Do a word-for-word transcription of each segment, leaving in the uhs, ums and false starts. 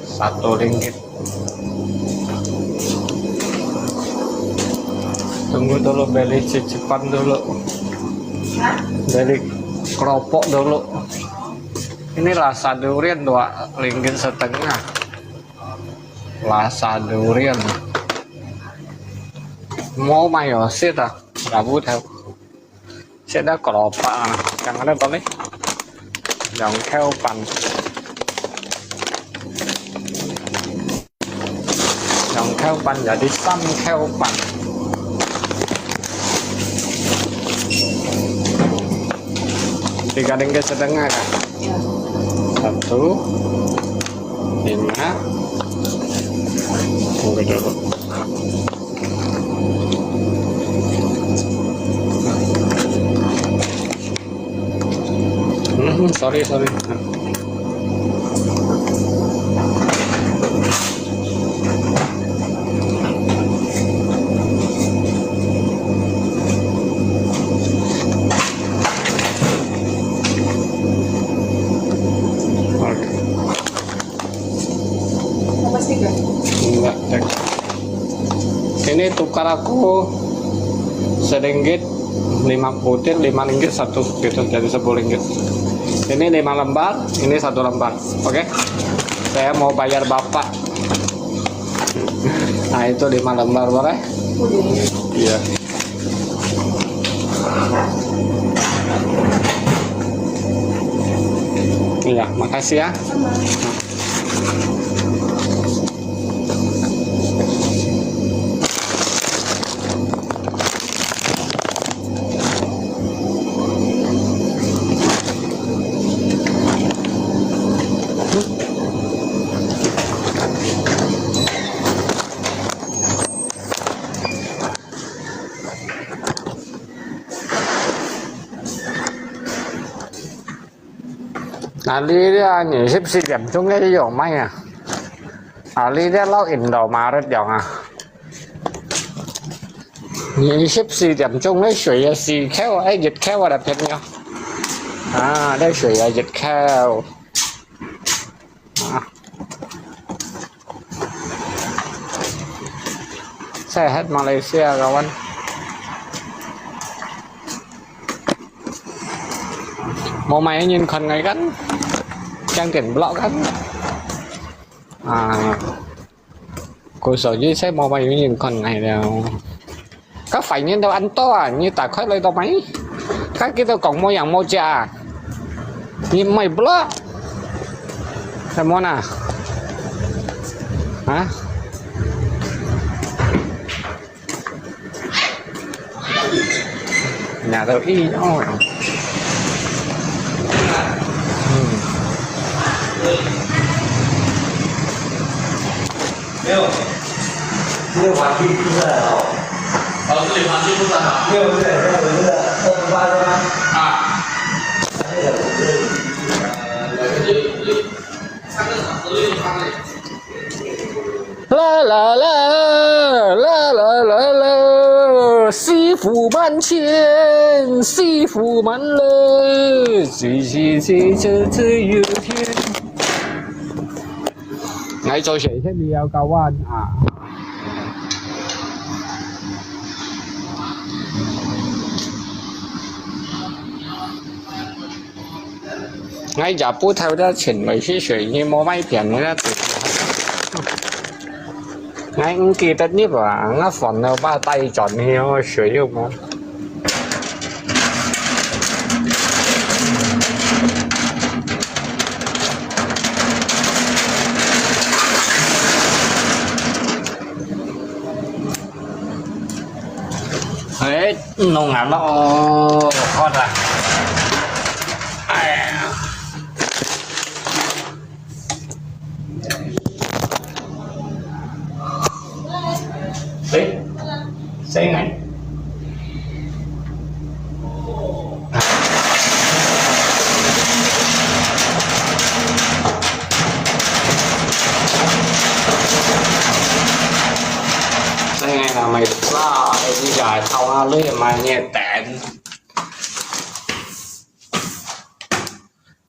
Satu ringgit. Tunggu dulu, beli cicipan dulu. Beli keropok dulu. Ini rasa durian dua ringgit setengah. Rasa durian. Mau mayo sih dah, nggak tahu. Sẽ đã có lọ bạc à, chẳng có đây balik. Lòng kheo păn. Lòng kheo păn, jadi sam kheo păn. Tiga ringgit setengah kan? Satu, lima, tunggu dulu. Hmm, sorry, sorry. Enggak, cek. Ini tukar aku seringgit lima butir, lima ringgit satu, gitu, jadi sepuluh ringgit. Ini lima lembar, ini satu lembar. Oke? Saya mau bayar bapak. Nah, itu lima lembar, boleh? Iya. Iya, makasih ya.啊，你這二十四點鐘个用咩啊？啊，你這落印度馬來用啊？二十四點鐘个水啊，四口啊，一口啊，朋友。啊，這水啊，一口。啊。 Sehat Malaysia, kawan. Mau mai nhìn con ngày kan, chẳng tiền blok kan. À, cô số dưới sẽ mau mai nhìn con ngày nào. Có phải nhìn đâu ăn to à, như ta khói lấy đâu mấy? Các cái tao còn mua yang mua chả à? Nhìn mày blok. Sao mua nè? Hả? Nhà tao y nhau rồi. Ừ. 没有，这个滑梯不在哦。哦，这里滑梯不在啊。没有，不在，没有，不在，二十八是吗？啊。那个不是，呃，有，有，有，三个小时就一班嘞。啦啦啦，啦啦啦啦，师傅满天，师傅满楼，只是这这只有天。 𠊎做事先了交完啊。𠊎也不偷得錢來去水，你莫買便宜个。𠊎毋記得你吧，𠊎煩惱把帶轉去，我水又無。 哎，弄完了哦，好的。哎呀。 哎，谁来？谁来？那没事啊，你家偷啊，你也买你等。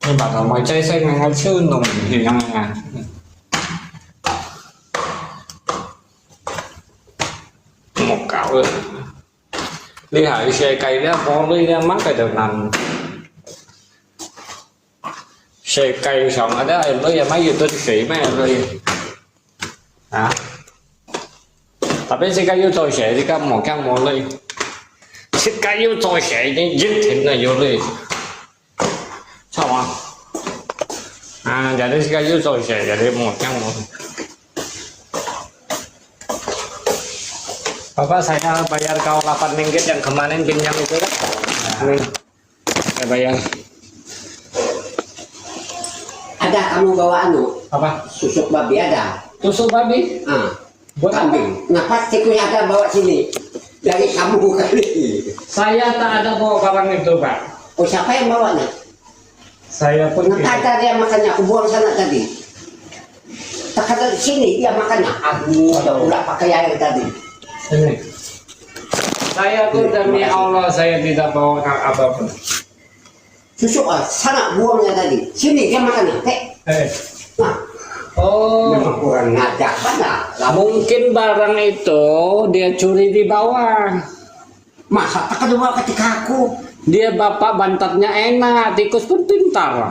你把頭埋在身上，就弄一樣啊。莫搞了。你還世界了，無鐳了，麼个都難。世界上啊，這鐳也買有得水咩鐳？啊？Tapi自家有做事，自家莫驚無鐳。自家有做事，你一定會有鐳。 Sama. Ah, jadi sekarang you tahu saya, jadi mau yang mau. Bapak, saya bayar kau delapan ringgit yang kemarin pinjam itu kan? Nih, saya bayar. Ada kamu bawa anu? Apa? Susuk babi ada? Tusuk babi? Ah. Buat apa? Kambing. Nah, pasti punya ada bawa sini. Dari kamu kali. Saya tak ada bawa barang itu, Pak. Oh, siapa yang bawanya? Saya pun tidak. Nah, tak ada dia makannya, aku buang sana tadi. Tak ada di sini dia makannya. Aduh, ada pula pakai air tadi. Ini. Saya tuh demi Allah, saya tidak bawa apa-apa. Susuk, ah, sana buangnya tadi. Sini dia makan, ah, Pek. Eh. Nah. Oh. Memang kurang ngajar mana. Mungkin barang itu dia curi di bawah. Masa tak ada bawa ketika aku? Dia bapak bantatnya enak, tikus pun pintar.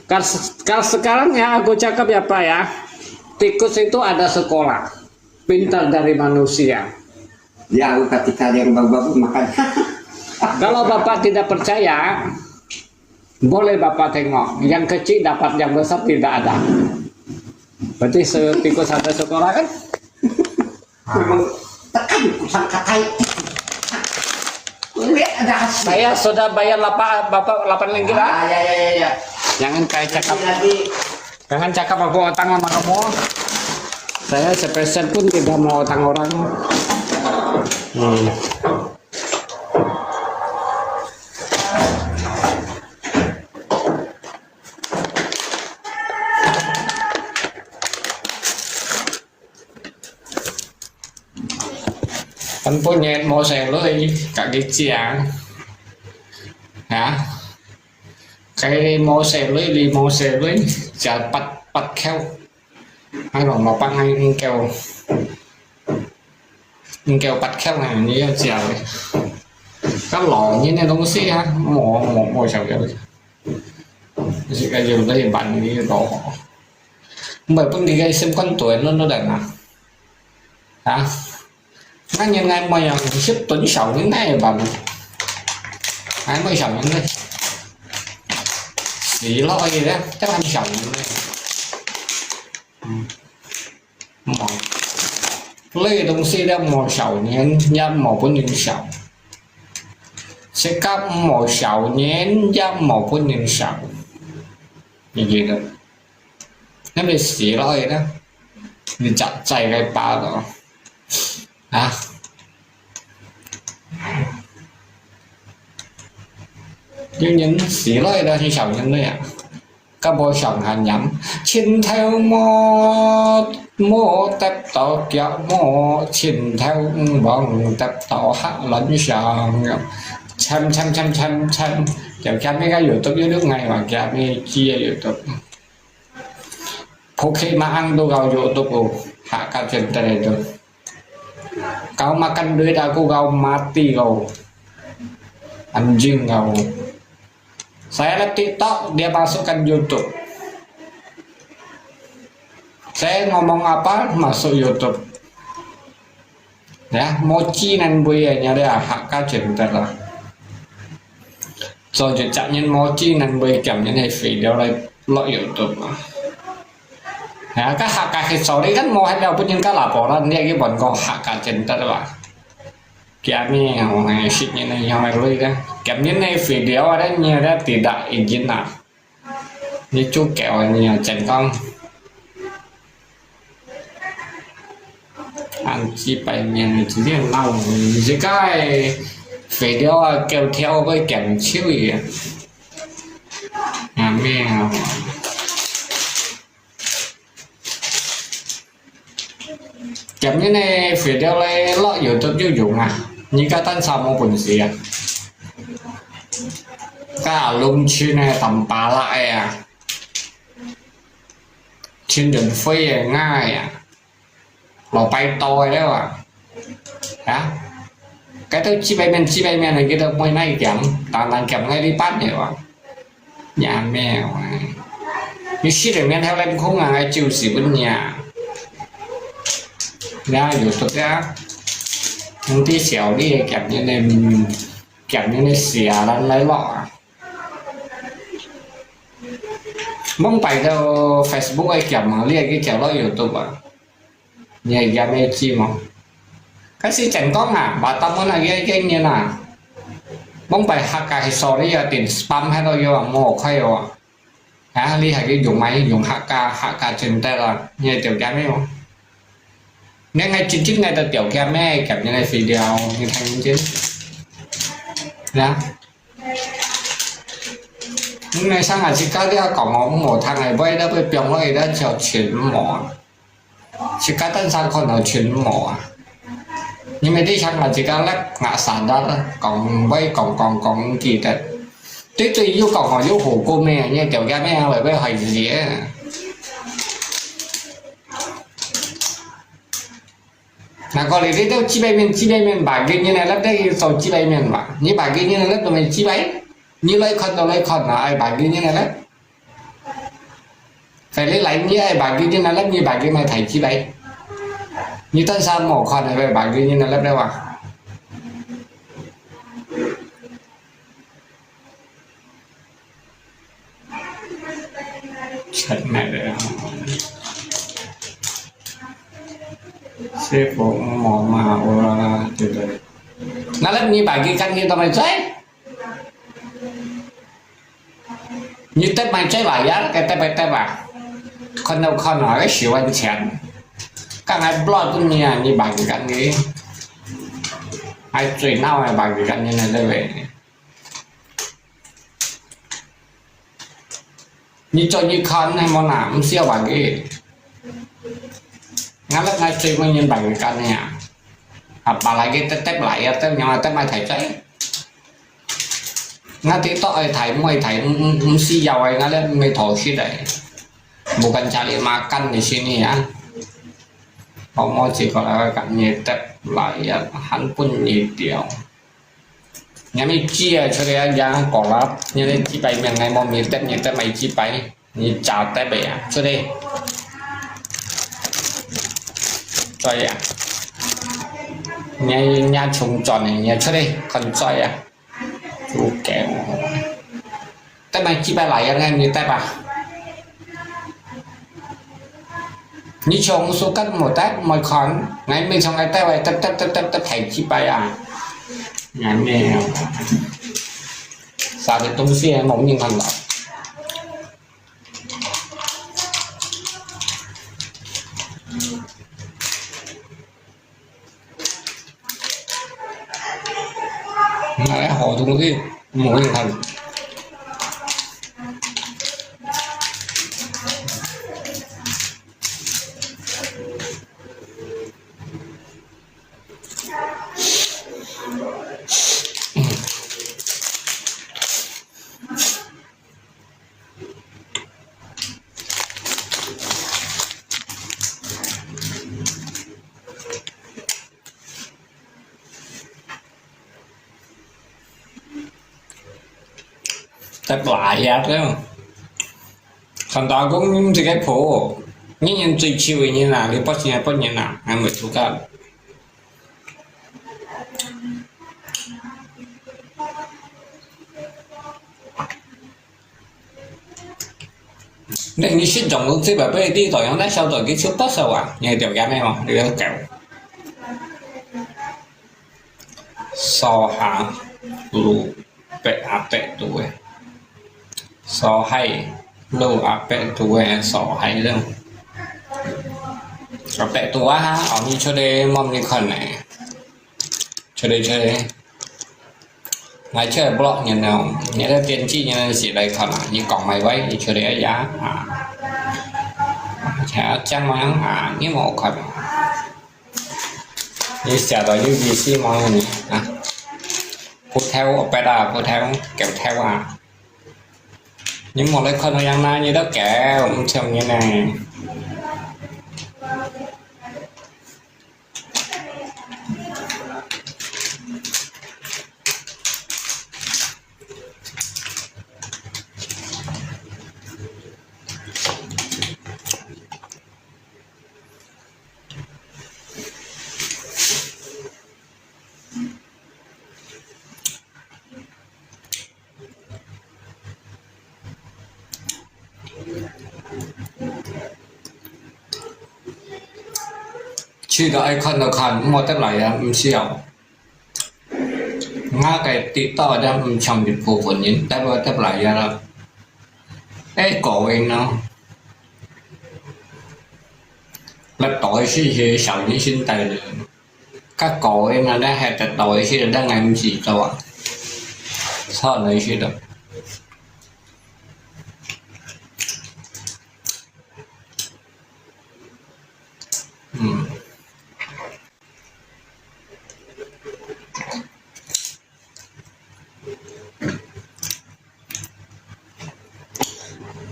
Kar, kar sekarang ya, aku cakap ya, Pak, ya. Tikus itu ada sekolah. Pintar dari manusia. Ya, aku ketika yang bagus-bagus makan. Kalau Bapak tidak percaya, boleh Bapak tengok. Yang kecil dapat, yang besar tidak ada. Berarti se-, tikus ada sekolah kan? Memang tekan kusang katai. Lihat ada hasil. Saya sudah bayar lapa-, Bapak delapan ringgit lah. Ah, ya, ya, ya, ya. Jangan kayak cakap. Lagi. Jangan cakap aku utang sama kamu. Saya sepeser pun tidak mau utang orang. Hmm. Kan punya mau saya lui, kak kecil. Ya. Cái mô xe lưới đi mô xe lưới, chả bắt, bắt khéo. Hai lòng mà băng hai kêu, kêu bắt khéo này, như vậy chả. Cái lò như này東西ha, mô, mô, mô sao vậy? Chỉ cái dùng đây bạn đi đó. Không phải bưng đi cái xem con tuổi nó, nó đẹp mà. Hả? Ngan nyan ngai mò yang sip tun shau ni nai bam. Ngai mò shau ni nai. Xì lo gì đó, chắc ăn shau ni nai. Mò. Lấy đồng xì đó mò shau ni, nhắm mò bún ni shau. Sẽ cắp mò shau ni, nhắm mò bún ni shau. Như vậy đó. Nó bị xì lo gì đó. Ni chặt chạy cái ba đó. Hả? Yung yung xí lôi đó thì sao nhân đấy ạ? Các bộ sống hàn nhắm. Chín theo mô, mô tép tổ kiệu mô, chín theo bóng tép tổ hạt lẫn sang. Chăm, chăm, chăm, chăm, chăm. Kiểu kia mấy cái YouTube, YouTube ngày mà kia mấy chia YouTube. Phú Khê mà ăn đồ gạo YouTube, hả, các chuyện tệ đấy. Kau makan duit aku, kau mati kau. Anjing kau. Saya live TikTok, dia masukkan YouTube. Saya ngomong apa, masuk YouTube. Ya, mochi nan bui ya, nyari hak ka jenter lah. Cho je chak nyen mochi nan bui kiam nyen hai video lai lo YouTube. Ha, ka hak ka khi sorry kan mo hai leo pun nyen ka la po ran lia ki bon ko hak ka chen ta ba. Kiam ni ho hai shit nyen hai yong hai lui da. Kiam nyen hai video ada nyen ada tidak izin lah. Ni chu keo ni chen kong. Ăn chi pai miên ni chi lian lau ni. Zhe kai video kêu theo với kèm chiu yi. À, mèo. Kèm như này video lai lo YouTube YouTube dùng à. Như các tan sao mô bùn xì à. 啊，農村个當巴拉个啊，陳仁輝个𠊎啊，老拜刀个了啊，啊，該兜幾百面幾百面个，佢兜每哪一點，單單減𠊎一半个哇，也沒有啊。你死了面頭來空啊，𠊎就是問你啊。你看有毒个啊，你啲小弟个減你个，減你个血啊，咱來落啊。 往擺到Facebook个減啊，你係去減到YouTube啊？你係減个字無？該時正講啊，Batam啊，該該年啊，往擺客家係sorry啊，定spam喺度有啊，無好開哦。啊，你係去用買用客家客家真得啊，你係條減个哦。你係真正个條減个，減个肥料，你看認真。呀。 你咪想下自家這講哦，毋好聽个，尾仔會變落去，這條全無啊。自家等下看到全無啊。你咪你想下自家咧，牙沙拉啦，講尾講講講記得。對對，又講哦，又火鍋咩，你條件咩，會會害死个。 Nah，過來你兜幾百面，幾百面，bagi你那粒得做幾百面吧？你bagi你那粒都無幾百，你來看都來看啊，愛bagi你那粒。Phải你來，你愛bagi你那粒，你bagi買太幾百。你等下無看，愛bagi你那粒了哇？ Check này để Sư phụ mò mà ua từ từ. Nó lắp như bài kia canh như tao mày chơi. Như tết mày chơi bài giá cái tết bài tết à. Con đâu con nói cái sự anh chèn. Các ngày blog cũng như là như bài kia canh như. Ai chơi nào mà bài kia canh như này đây vậy. 你做你看，你無拿，毋需要bagi。𠊎摎𠊎最尾人bagi kan呀。啊，把來个得得來呀，得樣啊，得買台仔。𠊎知道愛台，毋愛台，毋，毋，毋需要个，𠊎咧毋會妥協个。Bukan cari makan di sini ya。好，我自個來个，你得來呀，還分你掉。 你咪知啊，出去啊，人講啦，你你幾百名，你無面得，你得買幾百，你假得个啊，出去。在啊，你你重賺个，你出去看在啊，有驚。得買幾百來樣个，你得吧？ 你從sukat無得，無看，𠊎每從𠊎帶位，得得得得得，太幾百啊！𠊎咩啊？啥个東西無人看到。拿來好東西，無人看。 在拉呀，这样。看到讲你这个婆，人人追求的人啊，你不行不行啊，还没出个。 你你識用到這把杯啲代用得收到幾多多少啊？你係條件咩嘛？你要搞。燒下滷白阿伯肚嘅，燒下滷阿伯肚嘅，燒下滷。阿伯肚啊，哦，你出去望你看呢，出去出去。 𠊎出來blog你呢，你在電視你寫來看啊，你講麼个，你出來呀啊，像這樣啊，你無看啊，你寫到有意思無呢啊？禿頭白啊，禿頭狗頭啊，你莫來看到樣啦，你都狗，毋像你呢。 去到愛看就看，莫得來啊，毋需要。我个知道个毋像一部分人，得不得來啊啦？愛個人咯，來到个是些小人心態个。 較高个嘛，咱還得到一些，咱還毋知道啊。算了一些的。嗯。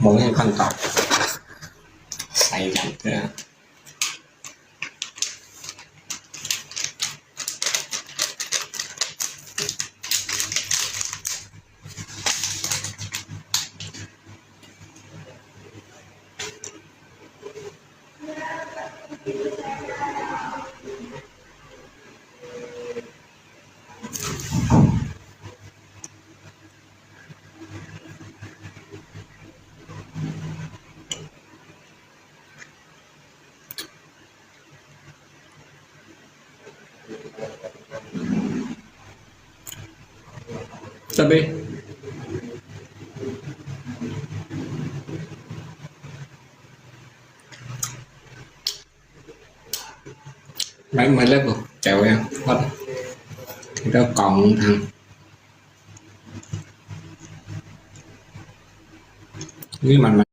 無人看到。曬人个。 這邊。來，買那個，走呀，我，你都講他。你慢慢